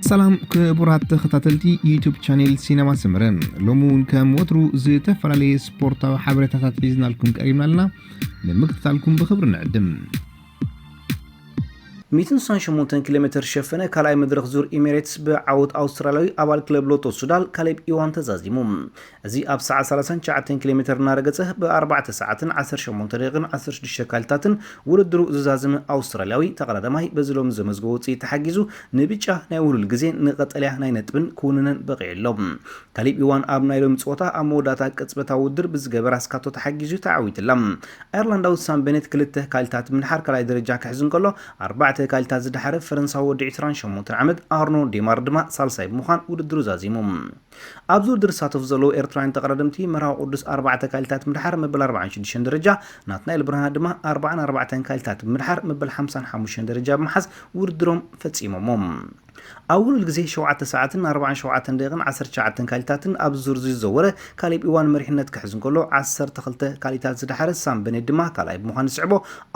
ሰላም ክቡራት ተኸታተልቲ ዩቱብ ቻኔል ሲነማ ሰመረ፣ ሎሚ እውን ከም ወትሩ ዝተፈላለየ ስፖርታዊ ሓበሬታታት ሒዝናልኩም ቀሪብና ኣለና። ንምክትታልኩም ብኽብሪ ንዕድም። ሚእትን ስሳን ሸሞንተን ኪሎ ሜትር ዝሸፈነ ካልኣይ መድረኽ ዙር ኢሚሬትስ ብዓወት ኣውስትራልያዊ ኣባል ክለብ ሎቶ ሱዳል ካሌብ ኢዋን ተዛዚሙ። እዚ ኣብ ሰዓት ሰላሳን ትሽዓተን ኪሎ ሜትር እናረገጸ ብኣርባዕተ ሰዓትን ዓሰርተ ሸሞንተ ደቂቕን ዓሰርተ ሽዱሽተ ካልታትን ውድድሩ ዝዛዘመ ኣውስትራልያዊ ተቐዳዳማይ በዚ ሎሚ ዘመዝገቦ ውጽኢት ተሓጊዙ ንብጫ ናይ ውሉል ግዜን ንቐጠልያ ናይ ነጥብን ክውንነን በቒዑ ኣሎ። ካሊብ ኢዋን ኣብ ናይ ሎሚ ጸወታ ኣብ መወዳእታ ቅጽበታዊ ውድድር ብዝገበራ ስካቶ ተሓጊዙ ተዓዊትላ። ኣየርላንዳዊ ሳም ቤኔት ክልተ ካልታት ብምድሓር ካልኣይ ደረጃ ክሕዝ እንከሎ፣ ኣርባዕተ ካልታት ዝደሓረ ፈረንሳዊ ወዲ ዕስራን ሸሞንተን ዓመት ኣርኖ ዴማር ድማ ሳልሳይ ብምዃን ውድድሩ ዛዚሙ። ኣብዚ ውድድር ዝሳተፉ ዘለዉ ኤርትራውያን ተቐዳደምቲ መርሃዊ ቅዱስ ኣርባዕተ ካልታት ምድሓር መበል ኣርባዓን ሽዱሽተን ደረጃ፣ ናትናኤል ብርሃነ ድማ ኣርባዓን ኣርባዕተን ካልታት ብምድሓር መበል ሓምሳን ሓሙሽተን ደረጃ ብምሓዝ ውድድሮም ፈጺሞሞ። ኣብ ውሉል ግዜ ሸውዓተ ሰዓትን ኣርባዓን ሸውዓተን ደቂቕን ዓሰርተ ትሽዓተን ካልታትን ኣብ ዙር ዝዘወረ ካሌብ ኢዋን መሪሕነት ክሕዝ እንከሎ፣ ዓሰርተ ክልተ ካሊታት ዝደሓረ ሳም በኔት ድማ ካልኣይ ብምዃን ዝስዕቦ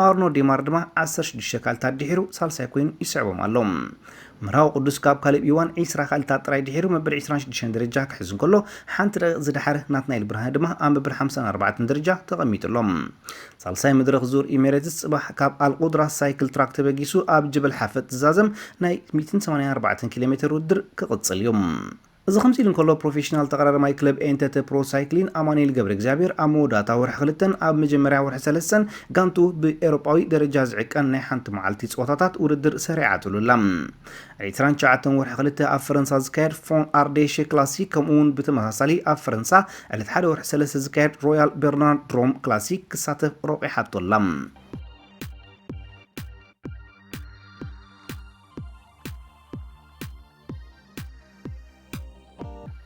ኣርኖ ዴማር ድማ ዓሰርተ ሽዱሽተ ካልታት ድሒሩ ሳልሳይ ኮይኑ ይስዕቦም ኣሎ። መርሃዊ ቅዱስ ካብ ካሌብ ኢዋን ዕስራ ካልታት ጥራይ ድሒሩ መበል ዕስራን ሽዱሽተን ደረጃ ክሕዝ እንከሎ፣ ሓንቲ ደቂቕ ዝደሓረ ናትናኤል ብርሃነ ድማ ኣብ መበል ሓምሳን ኣርባዕተን ደረጃ ተቐሚጡ ኣሎ። ሳልሳይ መድረኽ ዙር ኢሜሬትስ ጽባሕ ካብ ኣልቁድራ ሳይክል ትራክ ተበጊሱ ኣብ ጀበል ሓፈጥ ዝዛዘም ናይ ሚእትን ሰማንያን ኣርባዕተን ኪሎ ሜትር ውድድር ክቕጽል እዩ። እዚ ከምዚ ኢሉ እንከሎ፣ ፕሮፌሽናል ተቐዳዳማይ ክለብ ኤንተተ ፕሮ ሳይክሊን ኣማኑኤል ገብረ እግዚኣብሔር ኣብ መወዳእታ ወርሒ ክልተን ኣብ መጀመርያ ወርሒ ሰለስተን ጋንቱ ብኤውሮጳዊ ደረጃ ዝዕቀን ናይ ሓንቲ መዓልቲ ጸወታታት ውድድር ሰሪዓትሉ ኣላ። ዕስራን ትሽዓተን ወርሒ ክልተ ኣብ ፈረንሳ ዝካየድ ፎን ኣርዴሽ ክላሲክ፣ ከምኡ እውን ብተመሳሳሊ ኣብ ፈረንሳ ዕለት ሓደ ወርሒ ሰለስተ ዝካየድ ሮያል በርናርድ ሮም ክላሲክ ክሳተፍ ረቑሓቶ ኣላ።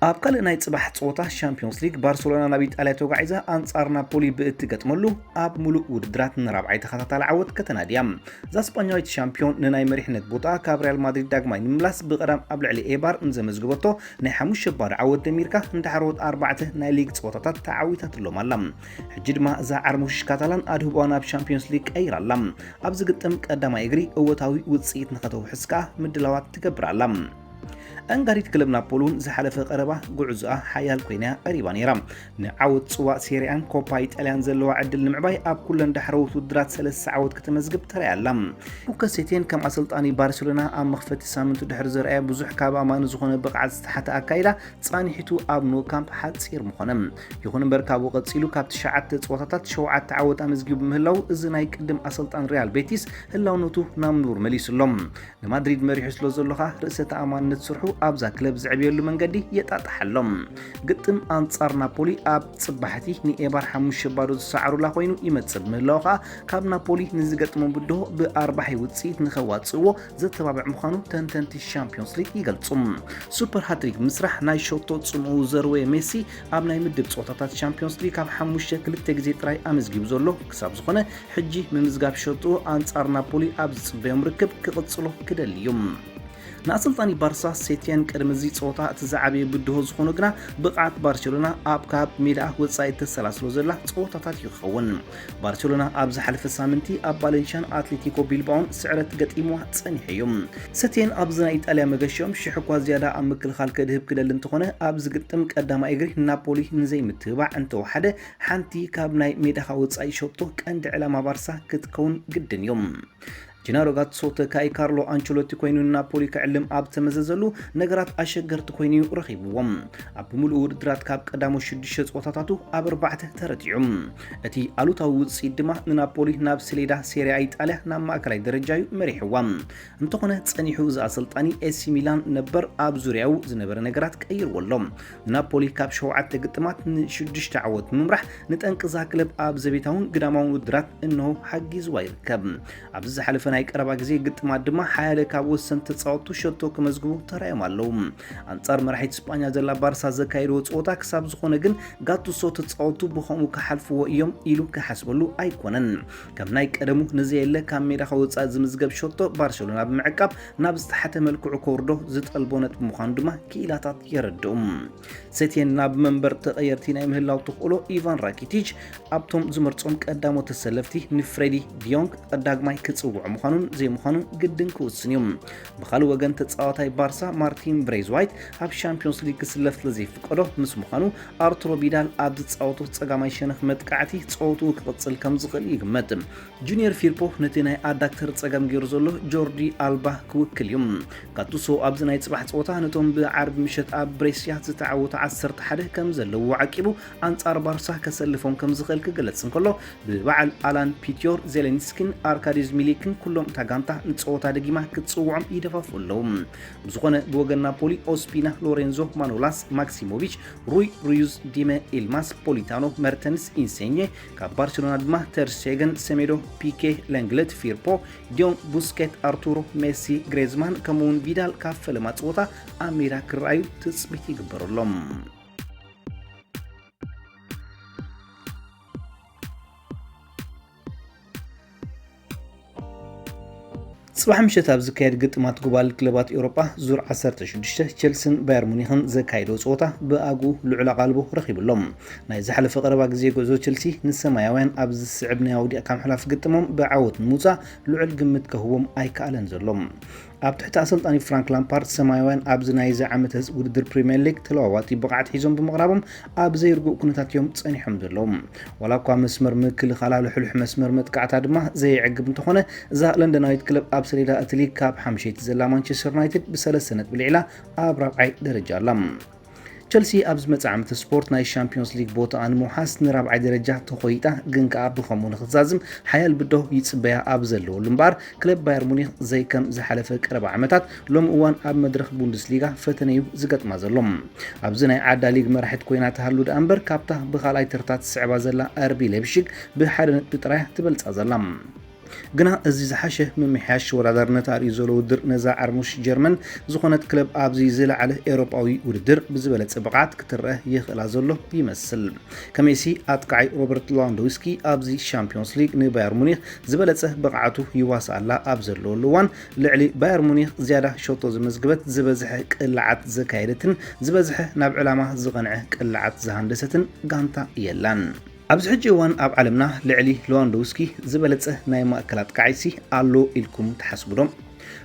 ኣብ ካልእ ናይ ጽባሕ ጸወታ ሻምፒዮንስ ሊግ፣ ባርሰሎና ናብ ኢጣልያ ተጓዒዛ ኣንጻር ናፖሊ ብእትገጥመሉ፣ ኣብ ምሉእ ውድድራት ንራብዓይ ተኸታታሊ ዓወት ከተናድያ። እዛ ስጳኛዊት ሻምፒዮን ንናይ መሪሕነት ቦታኣ ካብ ሪያል ማድሪድ ዳግማይ ንምምላስ ብቐዳም ኣብ ልዕሊ ኤባር ንዘመዝግበቶ ናይ ሓሙሽተ ባዶ ዓወት ደሚርካ፣ ንዳሕረዎት ኣርባዕተ ናይ ሊግ ጸወታታት ተዓዊታትሎም ኣላ። ሕጂ ድማ እዛ ዓርሞሽሽ ካታላን ኣድህቦኣ ናብ ሻምፒዮንስ ሊግ ቀይራ ኣላ። ኣብ ዝግጥም ቀዳማይ እግሪ እወታዊ ውጽኢት ንኸተውሕስ ከኣ ምድላዋት ትገብር ኣላ። ኣንጋሪት ክለብ ናፖሊ እውን ዝሓለፈ ቀረባ ጉዕዞኣ ሓያል ኮይና እያ ቀሪባ ነይራ። ንዓወት ጽዋእ ሴሪኣን ኮፓ ኢጣልያን ዘለዋ ዕድል ንምዕባይ ኣብ ኩለን ዳሕረዎት ውድድራት ሰለስተ ዓወት ከተመዝግብ ተራእያ ኣላ። ሉከስ ሴቴን ከም ኣሰልጣኒ ባርሴሎና ኣብ መኽፈቲ ሳምንቱ ድሕሪ ዘርኣዮ ብዙሕ ካብ ኣማኒ ዝኾነ ብቕዓት ዝተሓተ ኣካይዳ ጻኒሒቱ ኣብ ኖ ካምፕ ሓጺር ምኾነ። ይኹን እምበር ካብኡ ቀጺሉ ካብ ትሽዓተ ጸወታታት ሸውዓተ ዓወት ኣመዝጊቡ ብምህላው እዚ ናይ ቅድም ኣሰልጣን ሪያል ቤቲስ ህላውነቱ ናብ ንቡር መሊሱ ኣሎ። ንማድሪድ መሪሑ ስለ ዘሎ ኸኣ ርእሰ ተኣማንነት ስርሑ ኣብዛ ክለብ ዘዕብየሉ መንገዲ የጣጥሓሎም። ግጥም ኣንጻር ናፖሊ ኣብ ጽባሕቲ ንኤባር ሓሙሽተ ባዶ ዝሰዓሩላ ኮይኑ ይመጽእ ብምህላው ኸኣ ካብ ናፖሊ ንዝገጥሞ ብድሆ ብኣርባሒ ውጽኢት ንኸዋጽእዎ ዘተባብዕ ምዃኑ ተንተንቲ ሻምፒዮንስ ሊግ ይገልጹ። ሱፐር ሃትሪክ ምስራሕ ናይ ሸቶ ጽምኡ ዘርወየ ሜሲ ኣብ ናይ ምድብ ጸወታታት ሻምፒዮንስ ሊግ ካብ ሓሙሽተ ክልተ ግዜ ጥራይ ኣመዝጊቡ ዘሎ ክሳብ ዝኾነ ሕጂ ምምዝጋብ ሸቶ ኣንጻር ናፖሊ ኣብ ዝጽበዮም ርክብ ክቕጽሎ ክደሊ እዩ። ንኣሰልጣኒ ባርሳ ሴትያን ቅድሚ እዚ ጸወታ እቲ ዝዓበየ ብድሆ ዝኾኖ ግና ብቕዓት ባርሴሎና ኣብ ካብ ሜዳ ወጻኢ እተሰላስሎ ዘላ ጸወታታት እዩ ክኸውን። ባርሴሎና ኣብ ዝሓለፈ ሳምንቲ ኣብ ባለንሻን ኣትሌቲኮ ቢልባኦን ስዕረት ገጢምዋ ጸኒሑ እዩ። ሰቴን ኣብዚ ናይ ኢጣልያ መገሽኦም ሽሕ እኳ ዝያዳ ኣብ ምክልኻል ከድህብ ክደሊ እንተኾነ፣ ኣብ ዝግጥም ቀዳማይ እግሪ ናፖሊ ንዘይምትብባዕ እንተወሓደ ሓንቲ ካብ ናይ ሜዳኻ ወጻኢ ሸቶ ቀንዲ ዕላማ ባርሳ ክትከውን ግድን እዩ። ጀናሮ ጋትሶ ተካኢ ካርሎ ኣንቸሎቲ ኮይኑ ንናፖሊ ክዕልም ኣብ ተመዘዘሉ፣ ነገራት ኣሸገርቲ ኮይኑ እዩ ረኺብዎም። ኣብ ብምሉእ ውድድራት ካብ ቀዳሞት ሽዱሽተ ጸወታታቱ ኣብ ኣርባዕተ ተረቲዑ። እቲ ኣሉታዊ ውጽኢት ድማ ንናፖሊ ናብ ሰሌዳ ሴሪያ ኢጣልያ ናብ ማእከላይ ደረጃ እዩ መሪሕዋ። እንተኾነ ጸኒሑ እዚ ኣሰልጣኒ ኤሲ ሚላን ነበር ኣብ ዙርያኡ ዝነበረ ነገራት ቀይርዎ ኣሎ። ንናፖሊ ካብ ሸውዓተ ግጥማት ንሽዱሽተ ዓወት ብምምራሕ ንጠንቂ እዛ ክለብ ኣብ ዘቤታውን ግዳማውን ውድድራት እንሆ ሓጊዝዋ ይርከብ። ኣብዚ ዝሓለፈ ናይ ቀረባ ግዜ ግጥማት ድማ ሓያለ ካብ ወሰንቲ ተጻወቱ ሸቶ ክመዝግቡ ተራዮም ኣለዉ። ኣንጻር መራሒት ስጳኛ ዘላ ባርሳ ዘካየድዎ ጸወታ ክሳብ ዝኾነ ግን ጋቱሶ ተጻወቱ ብኸምኡ ክሓልፍዎ እዮም ኢሉ ክሓስበሉ ኣይኮነን። ከም ናይ ቀደሙ ንዘየለ ካብ ሜዳ ከወጻእ ዝምዝገብ ሸቶ ባርሴሎና ብምዕቃብ ናብ ዝተሓተ መልክዑ ከውርዶ ዝጠልቦ ነጥቢ ምዃኑ ድማ ክኢላታት የረድኡ። ሰቴን ናብ መንበር ተቐየርቲ ናይ ምህላው ተኽእሎ ኢቫን ራኪቲች ኣብቶም ዝመርጾም ቀዳሞት ተሰለፍቲ ንፍሬዲ ዲዮንግ ዳግማይ ክጽውዖም ምዃኑን ዘይምዃኑን ግድን ክውስን እዩ። ብኻልእ ወገን ተጻዋታይ ባርሳ ማርቲን ብሬዝዋይት ኣብ ሻምፒዮንስ ሊግ ክስለፍ ስለዘይፍቀዶ ምስ ምዃኑ ኣርቱሮ ቪዳል ኣብ ዝጻወቶ ጸጋማይ ሸነኽ መጥቃዕቲ ጸወትኡ ክቕጽል ከም ዝኽእል ይግመት። ጁኒየር ፊርፖ ነቲ ናይ ኣዳክተር ጸገም ገይሩ ዘሎ ጆርዲ ኣልባ ክውክል እዩ። ጋቱሶ ኣብዚ ናይ ጽባሕ ጸወታ ነቶም ብዓርቢ ምሸት ኣብ ብሬስያ ዝተዓወቱ ዓሰርተ ሓደ ከም ዘለዉ ዓቂቡ ኣንጻር ባርሳ ከሰልፎም ከም ዝኽእል ክገልጽ እንከሎ ብበዓል ኣላን ፒትዮር ዜሌንስኪን ኣርካዲዝ ሚሊክን ኩሎም እታ ጋንታ ንጸወታ ደጊማ ክትጽውዖም ይደፋፍኡ ኣለዉ። ብዝኾነ ብወገን ናፖሊ ኦስፒና፣ ሎሬንዞ ማኖላስ፣ ማክሲሞቪች፣ ሩይ ሩዩዝ፣ ዲመ ኢልማስ፣ ፖሊታኖ፣ መርተንስ፣ ኢንሴኘ፣ ካብ ባርሴሎና ድማ ተርሴገን፣ ሰሜዶ፣ ፒኬ፣ ለንግለት፣ ፊርፖ፣ ዲዮንግ፣ ቡስኬት፣ ኣርቱሮ፣ ሜሲ፣ ግሬዝማን ከምኡውን ቪዳል ካብ ፈለማ ጸወታ ኣብ ሜዳ ክረኣዩ ትጽቢት ይግበረሎም። ጽባሕ ምሸት ኣብ ዝካየድ ግጥማት ጉባል ክለባት ኤውሮጳ ዙር ዓሰርተ ሽዱሽተ፣ ቸልስን ባየር ሙኒኽን ዘካየዶ ጸወታ ብኣግኡ ልዑል ኣቓልቦ ረኺቡ ኣሎ። ናይ ዝሓለፈ ቀረባ ግዜ ጉዕዞ ቸልሲ ንሰማያውያን ኣብ ዝስዕብ ናይ ኣውዲቕካ ምሕላፍ ግጥሞም ብዓወት ንምውጻእ ልዑል ግምት ከህቦም ኣይከኣለን ዘሎ። ኣብ ትሕቲ ኣሰልጣኒ ፍራንክ ላምፓርድ ሰማያውያን ኣብዚ ናይዚ ዓመት ውድድር ፕሪምየር ሊግ ተለዋዋጢ ብቕዓት ሒዞም ብምቕራቦም ኣብ ዘይርጉእ ኩነታት እዮም ጸኒሖም ዘለዉ። ዋላ እኳ መስመር ምክልኻላ ልሕሉሕ መስመር መጥቃዕታ ድማ ዘየዕግብ እንተኾነ፣ እዛ ለንደናዊት ክለብ ኣብ ሰሌዳ እቲ ሊግ ካብ ሓምሸይቲ ዘላ ማንቸስተር ዩናይትድ ብሰለስተ ነጥቢ ልዒላ ኣብ ራብዓይ ደረጃ ኣላ። ቸልሲ ኣብ ዝመጽእ ዓመት ስፖርት ናይ ሻምፒዮንስ ሊግ ቦታኣ ንምውሓስ ንራብዓይ ደረጃ ተኾይጣ፣ ግን ከኣ ብኸምኡ ንኽትዛዝም ሓያል ብድሆ ይጽበያ ኣብ ዘለወሉ እምበኣር፣ ክለብ ባየር ሙኒኽ ዘይከም ዝሓለፈ ቀረባ ዓመታት ሎም እዋን ኣብ መድረኽ ቡንደስሊጋ ፈተነ እዩ ዝገጥማ ዘሎ። ኣብዚ ናይ ዓዳ ሊግ መራሒት ኮይና ትሃሉ ደኣ እምበር፣ ካብታ ብኻልኣይ ተርታ ትስዕባ ዘላ ኣርቢ ሌፕሺግ ብሓደ ነጥቢ ጥራያ ትበልጻ ዘላ። ግና እዚ ዝሓሸ ምምሕያሽ ተወዳዳርነት ኣርእዩ ዘሎ ውድድር ነዛ ዓርሙሽ ጀርመን ዝኾነት ክለብ ኣብዚ ዝለዓለ ኤውሮጳዊ ውድድር ብዝበለጸ ብቕዓት ክትረአ ይኽእላ ዘሎ ይመስል። ከመይሲ ኣጥቃዓይ ሮበርት ሌዋንዶውስኪ ኣብዚ ሻምፒዮንስ ሊግ ንባየር ሙኒክ ዝበለጸ ብቕዓቱ ይዋስኣላ ኣብ ዘለወሉ እዋን ልዕሊ ባየር ሙኒክ ዝያዳ ሸቶ ዘመዝግበት ዝበዝሐ ቅልዓት ዘካየደትን ዝበዝሐ ናብ ዕላማ ዝቐንዐ ቅልዓት ዝሃንደሰትን ጋንታ የላን። ኣብዚ ሕጂ እዋን ኣብ ዓለምና ልዕሊ ሌዋንዶውስኪ ዝበለጸ ናይ ማእከል ኣጥቃዓይሲ ኣሎ ኢልኩም ትሓስቡ ዶ?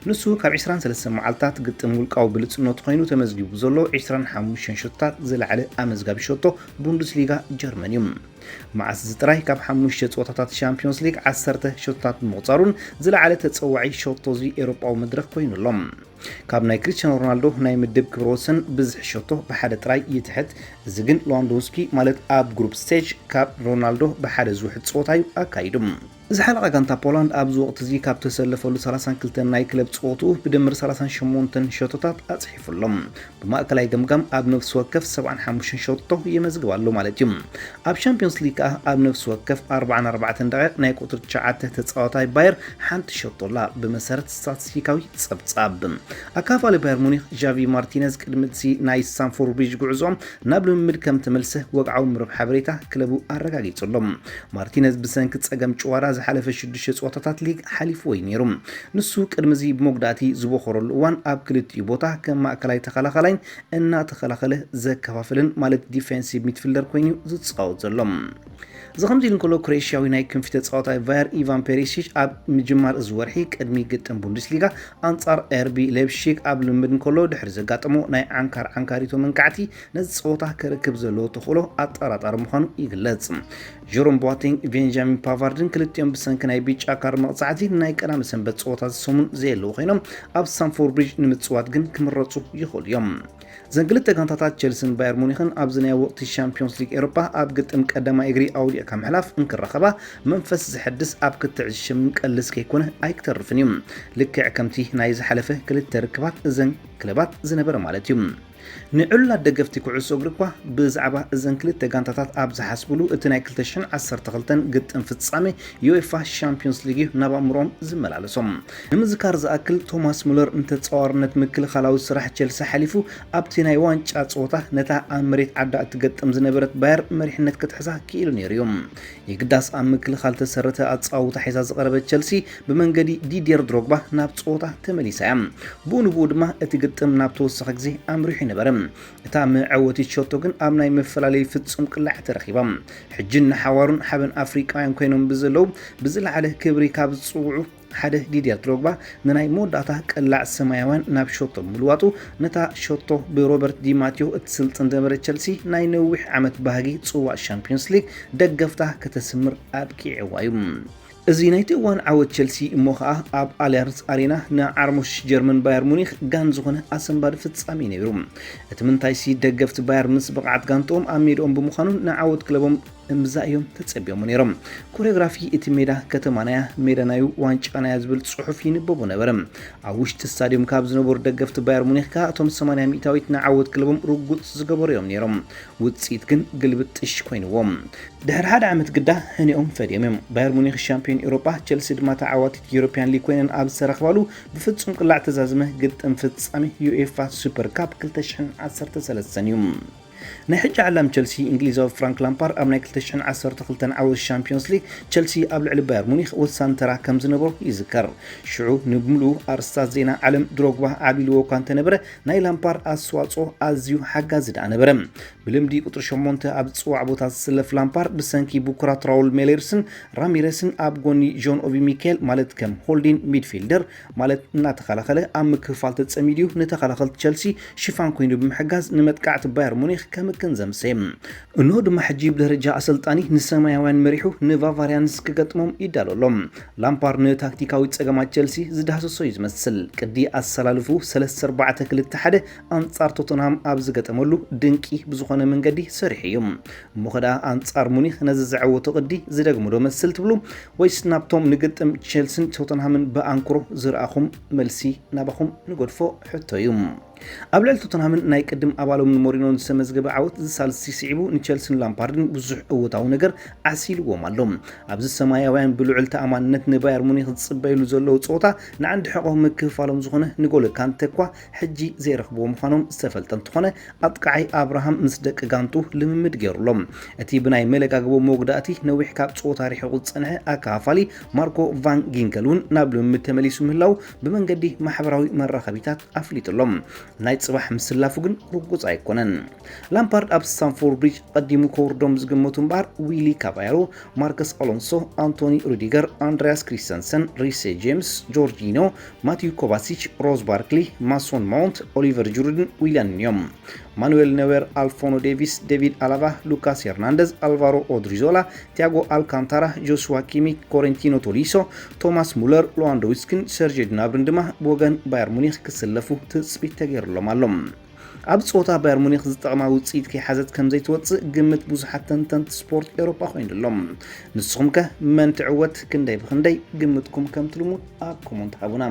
ንሱ ካብ ዕስራን ሰለስተን መዓልታት ግጥም ውልቃዊ ብልጽነቱ ኮይኑ ተመዝጊቡ ዘሎ ዕስራን ሓሙሽተን ሸቶታት ዝለዓለ ኣመዝጋቢ ሸቶ ቡንደስሊጋ ጀርመን እዩ። መዓስ እዚ ጥራይ ካብ ሓሙሽተ ጸወታታት ሻምፒዮንስ ሊግ ዓሰርተ ሸቶታት ብምቑጻሩን ዝለዓለ ተጸዋዒ ሸቶ እዚ ኤውሮጳዊ መድረኽ ኮይኑ ኣሎ። ካብ ናይ ክሪስቲያኖ ሮናልዶ ናይ ምድብ ክብረ ወሰን ብዝሒ ሸቶ ብሓደ ጥራይ ይትሕት። እዚ ግን ሌዋንዶውስኪ ማለት ኣብ ግሩፕ ስቴጅ ካብ ሮናልዶ ብሓደ ዝውሕድ ጸወታ እዩ ኣካይዱ። እዚ ሓለቓ ጋንታ ፖላንድ ኣብዚ ወቕቲ እዚ ካብ ተሰለፈሉ ሰላሳን ክልተን ናይ ክለብ ጸወትኡ ብድምር ሰላሳን ሸሞንተን ሸቶታት ኣጽሒፉ ኣሎ። ብማእከላይ ገምጋም ኣብ ነፍሲ ወከፍ ሰብዓን ሓሙሽተን ሸቶ የመዝግብ ኣሎ ማለት እዩ። ኣብ ሻምፒዮንስ ሊግ ከኣ ኣብ ነፍሲ ወከፍ ኣርባዓን ኣርባዕተን ደቂቕ ናይ ቁጽሪ ትሽዓተ ተጻዋታይ ባየር ሓንቲ ሸቶ ኣላ፣ ብመሰረት ስታቲስቲካዊ ጸብጻብ። ኣካፋሊ ባየር ሙኒክ ዣቪ ማርቲነዝ ቅድሚ እቲ ናይ ስታንፎርድ ብሪጅ ጉዕዞ ናብ ልምምድ ከም ተመልሰ ወግዓዊ መርበብ ሓበሬታ ክለቡ ኣረጋጊጹ ኣሎ። ማርቲነዝ ብሰንኪ ጸገም ጭዋዳ ዝሓለፈ ሽዱሽተ ጸወታታት ሊግ ሓሊፍዎ እዩ ነይሩ። ንሱ ቅድሚ እዚ ብመጉዳእቲ ዝበኾረሉ እዋን ኣብ ክልቲኡ ቦታ ከም ማእከላይ ተኸላኻላይን እናተኸላኸለ ዘከፋፍልን ማለት ዲፌንሲቭ ሚድፊልደር ኮይኑ እዩ ዝጻወት ዘሎ። እዚ ከምዚ ኢሉ እንከሎ፣ ክሮኤሽያዊ ናይ ክንፊ ተጻዋታይ ቫየር ኢቫን ፔሪሲች ኣብ ምጅማር እዚ ወርሒ ቅድሚ ግጥም ቡንደስሊጋ ኣንጻር ኣርቢ ሌፕሺግ ኣብ ልምምድ እንከሎ ድሕሪ ዘጋጠሞ ናይ ዓንካር ዓንካሪቶ መንቃዕቲ ነዚ ጸወታ ክርክብ ዘለዎ ተኽእሎ ኣጠራጣሪ ምዃኑ ይግለጽ። ጀሮም ቦቴንግ፣ ቤንጃሚን ፓቫርድን ክልቲኦም ብሰንኪ ናይ ቢጫ ካርድ መቕጻዕቲ ናይ ቀዳመ ሰንበት ጸወታ ዝሰሙን ዘየለዉ ኮይኖም ኣብ ስታንፎርድ ብሪጅ ንምጽዋት ግን ክምረጹ ይኽእሉ እዮም። እዘን ክልተ ጋንታታት ቸልስን ባየር ሙኒኽን ኣብዚ ናይ ወቕቲ ሻምፒዮንስ ሊግ ኤውሮፓ ኣብ ግጥም ቀዳማይ እግሪ ኣውዲቕካ ምሕላፍ እንክረኸባ መንፈስ ዘሐድስ ኣብ ክትዕ ዝሽም ቀልስ ከይኮነ ኣይክተርፍን እዩ። ልክዕ ከምቲ ናይ ዝሓለፈ ክልተ ርክባት እዘን ክለባት ዝነበረ ማለት እዩ። ንዕሉላት ደገፍቲ ኩዕሶ እግሪ እኳ ብዛዕባ እዘን ክልተ ጋንታታት ኣብ ዝሓስብሉ እቲ ናይ ክልተ ሽሕን ዓሰርተ ክልተን ግጥም ፍጻሜ ዩኤፋ ሻምፒዮንስ ሊግ እዩ ናብ ኣእምሮኦም ዝመላለሶም። ንምዝካር ዝኣክል ቶማስ ሙለር ንተጻዋርነት ምክልኻላዊ ስራሕ ቸልሲ ሓሊፉ ኣብቲ ናይ ዋንጫ ጸወታ ነታ ኣብ መሬት ዓዳ እትገጥም ዝነበረት ባየር መሪሕነት ክትሕዛ ክኢሉ ነይሩ እዩ። የግዳስ ኣብ ምክልኻል ተሰረተ ኣጻውታ ሒዛ ዝቐረበት ቸልሲ ብመንገዲ ዲድየር ድሮግባ ናብ ጸወታ ተመሊሳ እያ። ብኡ ንብኡ ድማ እቲ ግጥም ናብ ተወሳኺ ግዜ ኣምሪሑ ነበረ። እታ መዐወቲት ሸቶ ግን ኣብ ናይ መፈላለዩ ፍጹም ቅላዕ ተረኺባ። ሕጂ ንሓዋሩን ሓበን ኣፍሪቃውያን ኮይኖም ብዘለዉ ብዝለዓለ ክብሪ ካብ ዝጽውዑ ሓደ ዲድየር ድሮግባ ንናይ መወዳእታ ቅላዕ ሰማያውያን ናብ ሸቶ ብምልዋጡ፣ ነታ ሸቶ ብሮበርት ዲማትዮ እትስልጥን ዝነበረ ቸልሲ ናይ ነዊሕ ዓመት ባህጊ ጽዋእ ሻምፒዮንስ ሊግ ደገፍታ ከተስምር ኣብቂዕዋ እዩ። እዚ ናይቲ እዋን ዓወት ቸልሲ እሞ ኸኣ ኣብ ኣልያንስ ኣሬና ንዓርሞሽ ጀርመን ባየር ሙኒኽ ጋን ዝኾነ ኣሰንባዲ ፍጻሜ ነይሩ። እቲ ምንታይሲ ደገፍቲ ባየር ምስ ብቕዓት ጋንትኦም ኣብ ሜድኦም ብምዃኑ ንዓወት ክለቦም እምዛ እዮም ተጸቢዮሞ ነይሮም። ኮሪዮግራፊ እቲ ሜዳ ከተማናያ፣ ሜዳናዩ፣ ዋንጫናያ ዝብል ጽሑፍ ይንበቦ ነበረ። ኣብ ውሽጢ ስታድዮም ካብ ዝነበሩ ደገፍቲ ባየር ሙኒኽ ከኣ እቶም ሰማንያ ሚእታዊት ንዓወት ክለቦም ርጉጽ ዝገበሩ እዮም ነይሮም። ውጽኢት ግን ግልብጥሽ ኮይንዎም። ድሕሪ ሓደ ዓመት ግዳ ሕኒኦም ፈድዮም እዮም። ባየር ሙኒኽ ሻምፒዮን ኤውሮጳ፣ ቸልሲ ድማ ተዓዋቲት ዩሮፒያን ሊግ ኮይነን ኣብ ዝተረኽባሉ ብፍጹም ቅላዕ ተዛዝመ ግጥም ፍጻሜ ዩኤፋ ሱፐር ካፕ ክልተ ሽሕን ዓሰርተ ሰለስተን እዩ። ናይ ሕጂ ዓላም ቸልሲ እንግሊዛዊ ፍራንክ ላምፓርድ ኣብ ናይ ክልተ ሽሕን ዓሰርተ ክልተን ዓወት ሻምፒዮንስ ሊግ ቸልሲ ኣብ ልዕሊ ባየር ሙኒኽ ወሳኒ ተራ ከም ዝነበሮ ይዝከር። ሽዑ ንምሉኡ ኣርእስታት ዜና ዓለም ድሮግባ ዓብሊልዎ እኳ እንተነበረ ናይ ላምፓርድ ኣስተዋጽኦ ኣዝዩ ሓጋዚ ደኣ ነበረ። ብልምዲ ቁጽሪ ሸሞንተ ኣብ ዝጽዋዕ ቦታ ዝስለፍ ላምፓርድ ብሰንኪ ብኩራት ራውል ሜሌርስን ራሚረስን ኣብ ጎኒ ጆን ኦቢ ሚካኤል ማለት ከም ሆልዲን ሚድፊልደር ማለት እናተኸላኸለ ኣብ ምክፍፋል ተጸሚዱ እዩ። ንተኸላኸልቲ ቸልሲ ሽፋን ኮይኑ ብምሕጋዝ ንመጥቃዕቲ ባየር ሙኒኽ ከምክን ዘምሰየ። እንሆ ድማ ሕጂ ብደረጃ ኣሰልጣኒ ንሰማያውያን መሪሑ ንባቫርያንስ ክገጥሞም ይዳሎ ኣሎ። ላምፓርድ ንታክቲካዊ ጸገማት ቸልሲ ዝዳህሰሶ እዩ ዝመስል። ቅዲ ኣሰላልፉ ሰለስተ ኣርባዕተ ክልተ ሓደ ኣንጻር ቶተንሃም ኣብ ዝገጠመሉ ድንቂ ብዝኾነ መንገዲ ሰሪሑ እዩ። እሞ ኸኣ ኣንጻር ሙኒኽ ነዚ ዘዐወቶ ቅዲ ዝደግሞ ዶ መስል ትብሉ? ወይስ ናብቶም ንግጥም ቸልሲን ቶተንሃምን ብኣንክሮ ዝረኣኹም መልሲ ናባኹም ንገድፎ ሕቶ እዩ። ኣብ ልዕሊ ቶተንሃምን ናይ ቅድም ኣባሎም ንሞሪኖ ዝተመዝገበ ዓወት ዝሳልሲ ስዒቡ ንቸልሲን ላምፓርድን ብዙሕ እወታዊ ነገር ዓሲልዎም ኣሎ። ኣብዚ ሰማያውያን ብልዑል ተኣማንነት ንባየር ሙኒክ ዝጽበይሉ ዘለዉ ጸወታ ንዓንዲ ሕቖ ምክፍፋሎም ዝኾነ ንጎሎ ካንተ እኳ ሕጂ ዘይረኽብዎ ምዃኖም ዝተፈልጠ እንተኾነ፣ ኣጥቃዓይ ኣብርሃም ምስ ደቂ ጋንቱ ልምምድ ገይሩ ኣሎ። እቲ ብናይ መለጋግቦ መጉዳእቲ ነዊሕ ካብ ጸወታ ርሒቑ ዝጸንሐ ኣከፋፋሊ ማርኮ ቫን ጊንከል እውን ናብ ልምምድ ተመሊሱ ምህላው ብመንገዲ ማሕበራዊ መራኸቢታት ኣፍሊጡ ኣሎ። ናይ ጽባሕ ምስላፉ ግን ርጉጽ ኣይኮነን። ላምፓርድ ኣብ ስታንፎርድ ብሪጅ ቀዲሙ ከውርዶም ዝግመቱ እምበኣር ዊሊ ካባየሮ፣ ማርከስ ኣሎንሶ፣ ኣንቶኒ ሩዲገር፣ ኣንድሪያስ ክሪስተንሰን፣ ሪሴ ጄምስ፣ ጆርጂኖ፣ ማቲዩ ኮቫሲች፣ ሮስ ባርክሊ፣ ማሶን ማውንት፣ ኦሊቨር ጁሩድን ዊሊያንን እዮም። ማኑኤል ኖዌር፣ ኣልፎኖ ዴቪስ፣ ዴቪድ ኣላቫ፣ ሉካስ ሄርናንደዝ፣ ኣልቫሮ ኦድሪዞላ፣ ቲያጎ ኣልካንታራ፣ ጆስዋ ኪሚክ፣ ኮሬንቲኖ ቶሊሶ፣ ቶማስ ሙለር፣ ሎዋንዶውስኪን ሰርጂ ግናብርን ድማ ብወገን ባየር ሙኒክ ክስለፉ ትጽቢት ተገይሩሎም ኣሎ። ኣብ ጸወታ ባየር ሙኒክ ዝጠቕማ ውጽኢት ከይሓዘት ከም ዘይትወጽእ ግምት ብዙሓት ተንተንቲ ስፖርት ኤውሮጳ ኮይኑ ኣሎ። ንስኹም ከ መን ትዕወት፣ ክንደይ ብኽንደይ ግምትኩም ከም ትልሙድ ኣብ ኮመንት ሃቡና።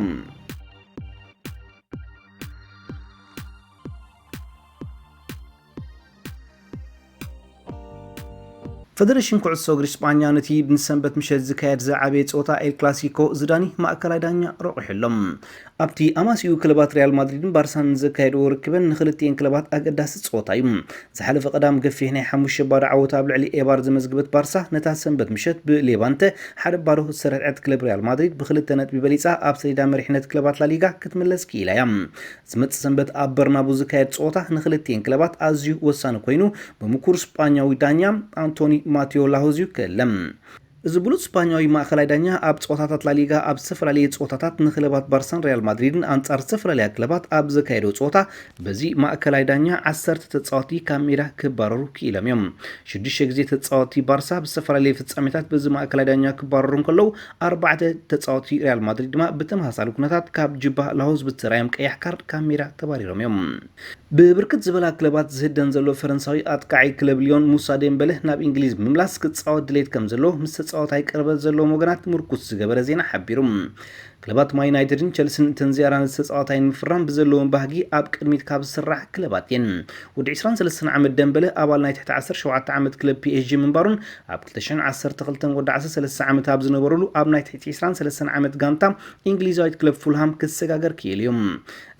ፈደረሽን ኩዕሶ እግሪ ስጳኛ ነቲ ንሰንበት ምሸት ዝካየድ ዝዓበየ ጸወታ ኤል ክላሲኮ ዝዳኒ ማእከላይ ዳኛ ረቑሑ ኣሎ። ኣብቲ ኣማሲኡ ክለባት ሪያል ማድሪድን ባርሳን ዘካየድዎ ርክበን ንኽልቲኤን ክለባት ኣገዳሲ ጸወታ እዩ። ዝሓለፈ ቀዳም ገፊሕ ናይ ሓሙሽተ ባዶ ዓወት ኣብ ልዕሊ ኤባር ዘመዝግበት ባርሳ ነታ ሰንበት ምሸት ብሌቫንተ ሓደ ባዶ ዝተረትዐት ክለብ ሪያል ማድሪድ ብኽልተ ነጥቢ በሊጻ ኣብ ሰሌዳ መሪሕነት ክለባት ላሊጋ ክትምለስ ክኢላ እያ። ዝመጽእ ሰንበት ኣብ በርናቡ ዝካየድ ጸወታ ንኽልቲኤን ክለባት ኣዝዩ ወሳኒ ኮይኑ፣ ብምኩር ስጳኛዊ ዳኛ ኣንቶኒ ማቴዮ ላሆዝ እዩ ክእለም። እዚ ብሉጽ ስጳኛዊ ማእከላይ ዳኛ ኣብ ጸወታታት ላሊጋ ኣብ ዝተፈላለየ ጸወታታት ንክለባት ባርሳን ሪያል ማድሪድን ኣንጻር ዝተፈላለያ ክለባት ኣብ ዘካየዶ ጸወታ በዚ ማእከላይ ዳኛ ዓሰርተ ተጻወቲ ካብ ሜዳ ክባረሩ ክኢሎም እዮም። ሽዱሽተ ግዜ ተጻወቲ ባርሳ ብዝተፈላለየ ፍጻሜታት በዚ ማእከላይ ዳኛ ክባረሩ እንከለዉ፣ ኣርባዕተ ተጻወቲ ሪያል ማድሪድ ድማ ብተመሳሳሊ ኩነታት ካብ ጁባ ላሆዝ ብዝተራእዮም ቀያሕ ካርድ ካብ ሜዳ ተባሪሮም እዮም። ብብርክት ዝበላ ክለባት ዝህደን ዘሎ ፈረንሳዊ ኣጥቃዓይ ክለብ ሊዮን ሙሳ ዴምበለ ናብ እንግሊዝ ብምምላስ ክጻወት ድሌት ከም ዘለዎ ምስ ተጻወታይ ቅርበት ዘለዎም ወገናት ምርኩስ ዝገበረ ዜና ሓቢሩ። ክለባት ማን ዩናይትድን ቸልሲን እተን ዝያዳ ነቲ ተጻዋታይ ንምፍራም ብዘለዎም ባህጊ ኣብ ቅድሚት ካብ ዝስራሕ ክለባት እየን። ወዲ ዕስራን ሰለስተን ዓመት ደምበለ ኣባል ናይ ትሕቲ ዓሰርተ ሸውዓተ ዓመት ክለብ ፒ ኤስ ጂ ምንባሩን ኣብ ክልተ ሽሕን ዓሰርተ ክልተን ወዲ ዓሰርተ ሰለስተ ዓመት ኣብ ዝነበረሉ ኣብ ናይ ትሕቲ ዕስራን ሰለስተን ዓመት ጋንታ እንግሊዛዊት ክለብ ፉልሃም ክሰጋገር ክኢሉ እዩ።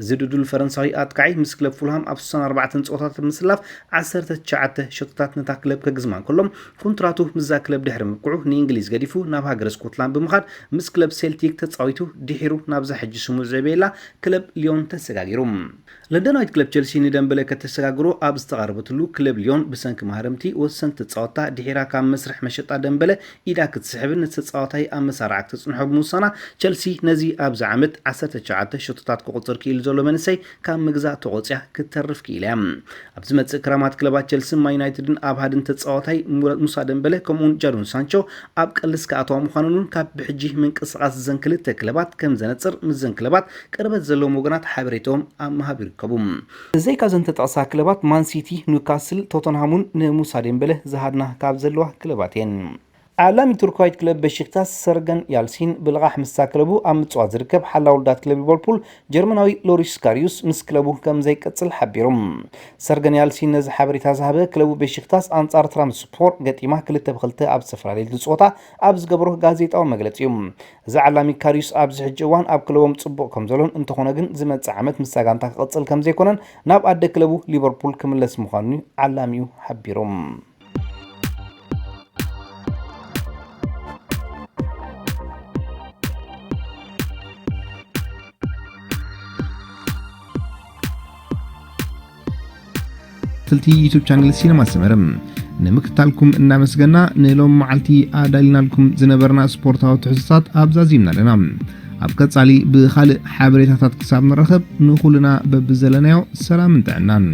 እዚ ድዱል ፈረንሳዊ ኣጥቃዒ ምስ ክለብ ፉልሃም ኣብ ስሳን ኣርባዕተን ጸወታታት ብምስላፍ ዓሰርተ ትሽዓተ ሸቶታት ነታ ክለብ ከግዝማ እንከሎ፣ ኮንትራቱ ምስዛ ክለብ ድሕሪ ምብቅዑ ንእንግሊዝ ገዲፉ ናብ ሃገረ ስኮትላንድ ብምኻድ ምስ ክለብ ሴልቲክ ተጻዊቱ ድሒሩ ናብዛ ሕጂ ስሙ ዘዕበየላ ክለብ ሊዮን ተሰጋጊሩ። ለንደናዊት ክለብ ቸልሲ ንደምበለ ከተሰጋግሮ ኣብ ዝተቓረበትሉ፣ ክለብ ሊዮን ብሰንኪ ማህረምቲ ወሰንቲ ጸወታ ድሒራ ካብ መስርሕ መሸጣ ደምበለ ኢዳ ክትስሕብን ነቲ ተጻዋታይ ኣብ መሳርዓ ክተጽንሖ ብምውሳና፣ ቸልሲ ነዚ ኣብዚ ዓመት ዓሰርተ ትሽዓተ ሸቶታት ክቑጽር ክኢሉ ዘሎ መንእሰይ ካብ ምግዛእ ተቖጽያ ክተርፍ ክኢላ እያ። ኣብ ዝመጽእ ክረማት ክለባት ቸልስን ማን ዩናይትድን ኣብ ሃድን ተጻዋታይ ሙሳ ደምበለ ከምኡውን ጃዶን ሳንቾ ኣብ ቀልስ ክኣተዋ ምዃነን እውን ካብ ብሕጂ ምንቅስቓስ እዘን ክልተ ክለባት ከም ዘነጽር ምስዘን ክለባት ቅርበት ዘለዎም ወገናት ሓበሬታኦም ኣብ ምሃብ ይርከቡ። ብዘይካ እዘን ተጠቕሳ ክለባት ማን ሲቲ፣ ኒውካስል፣ ቶተንሃም እውን ንሙሳ ደምበለ ዝሃድና ካብ ዘለዋ ክለባት እየን። ዓላሚ ቱርካዊት ክለብ በሺክታስ ሰርገን ያልሲን ብልቓሕ ምስታ ክለቡ ኣብ ምጽዋት ዝርከብ ሓላ ውልዳት ክለብ ሊቨርፑል ጀርመናዊ ሎሪስ ካሪዩስ ምስ ክለቡ ከም ዘይቀጽል ሓቢሩ። ሰርገን ያልሲን ነዚ ሓበሬታ ዝሃበ ክለቡ በሺክታስ ኣንጻር ትራምስፖር ገጢማ ክልተ ብ ክልተ ኣብ ዝተፈላለየሉ ጸወታ ኣብ ዝገበሮ ጋዜጣዊ መግለጺ እዩ። እዚ ዓላሚ ካሪዩስ ኣብዚ ሕጂ እዋን ኣብ ክለቦም ጽቡቕ ከም ዘሎን እንተኾነ ግን ዝመጽእ ዓመት ምስታ ጋንታ ክቕጽል ከም ዘይኮነን ናብ ኣደ ክለቡ ሊቨርፑል ክምለስ ምዃኑን እዩ ዓላሚኡ ሓቢሩ። ትልቲ ዩቱብ ቻነል ሲነማ ሰመረ ንምክትታልኩም እናመስገና፣ ንሎም መዓልቲ ኣዳሊናልኩም ዝነበርና ስፖርታዊ ትሕዝቶታት ኣብዛዚምና ኣለና። ኣብ ቀጻሊ ብኻልእ ሓበሬታታት ክሳብ ንራኸብ፣ ንኹልና በብዘለናዮ ሰላምን ጥዕናን።